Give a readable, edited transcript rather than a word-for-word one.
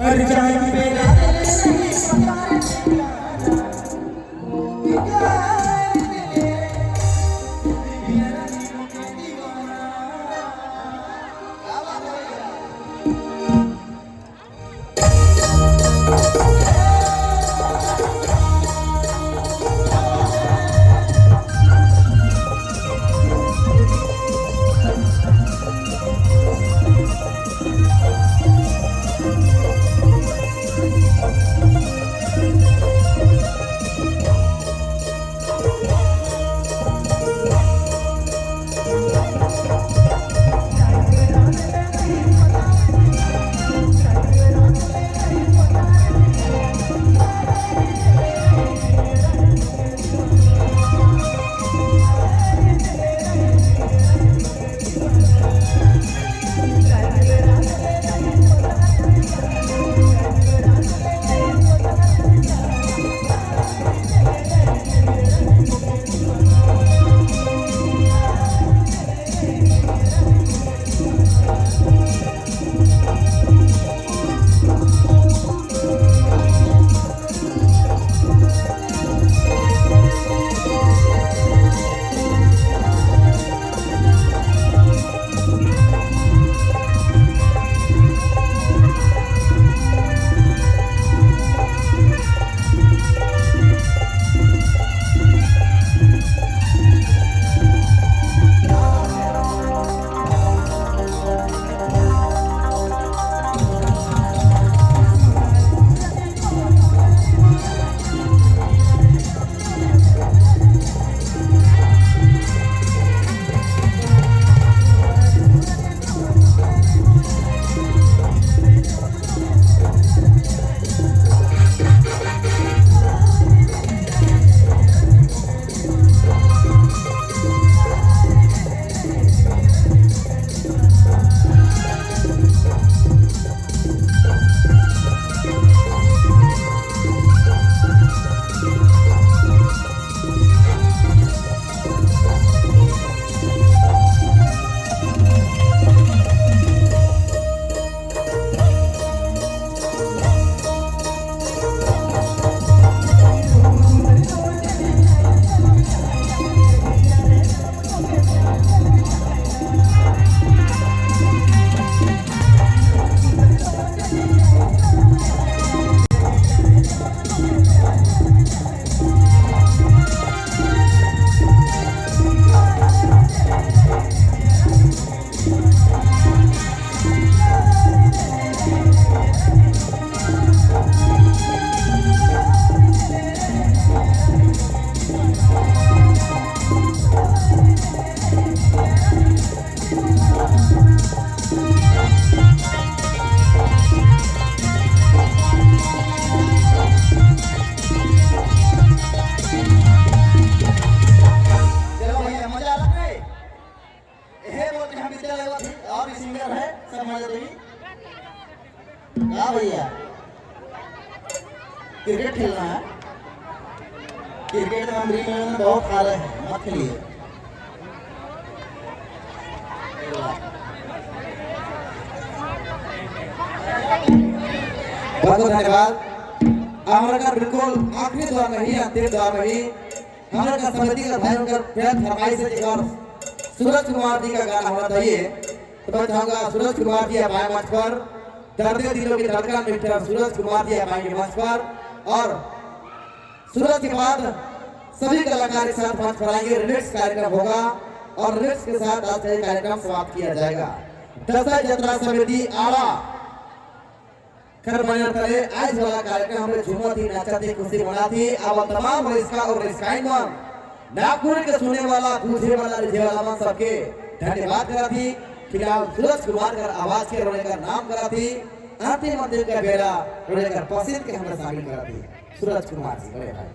अरे जाएगी बेरा नहीं पता रे ठिकाना, प्यार तेरे बिना नहीं होके दीवाना। क्या बात है भैया? चलो भैया, मजा आ रहा है। हे बोलते हम विद्यालय वाले और भी सिंगर है, सब मजा देगी। क्या भैया, क्रिकेट खेलना है? क्रिकेट में हम में बहुत खा रहे हैं, मत खेलिए। बहुत बहुत धन्यवाद। हमारा का बिल्कुल आखिरी दौर में ही, अंतिम दौर में ही हमारा का समिति का भाई उनका बेहद फरमाइश है और सूरज कुमार जी का गाना होना चाहिए, तो मैं चाहूंगा सूरज कुमार जी आप आए मंच पर। दर्द दिलों की धड़कन मिस्टर सूरज कुमार जी आप आएंगे मंच पर और सूरज के बाद सभी कलाकार एक साथ मंच पर आएंगे। रिमिक्स कार्यक्रम होगा और रिमिक्स के साथ आज का ये कार्यक्रम समाप्त किया जाएगा। दसई जतरा समिति आड़ा कर तले आज वाला कार्यक्रम हमने झूमा थी, नाचा थी, खुशी मना थी। अब तमाम रिस्का और रिस्काइन मन, नागपुर के सुने वाला, पूछे वाला, रिझे वाला मन सबके धन्यवाद करा थी। फिलहाल सूरज कुमार कर आवाज के रोने का नाम करा थी। अंतिम अंतिम का बेला रोने का पसंद के हमने शामिल करा थी सूरज कुमार जी बड़े भाई।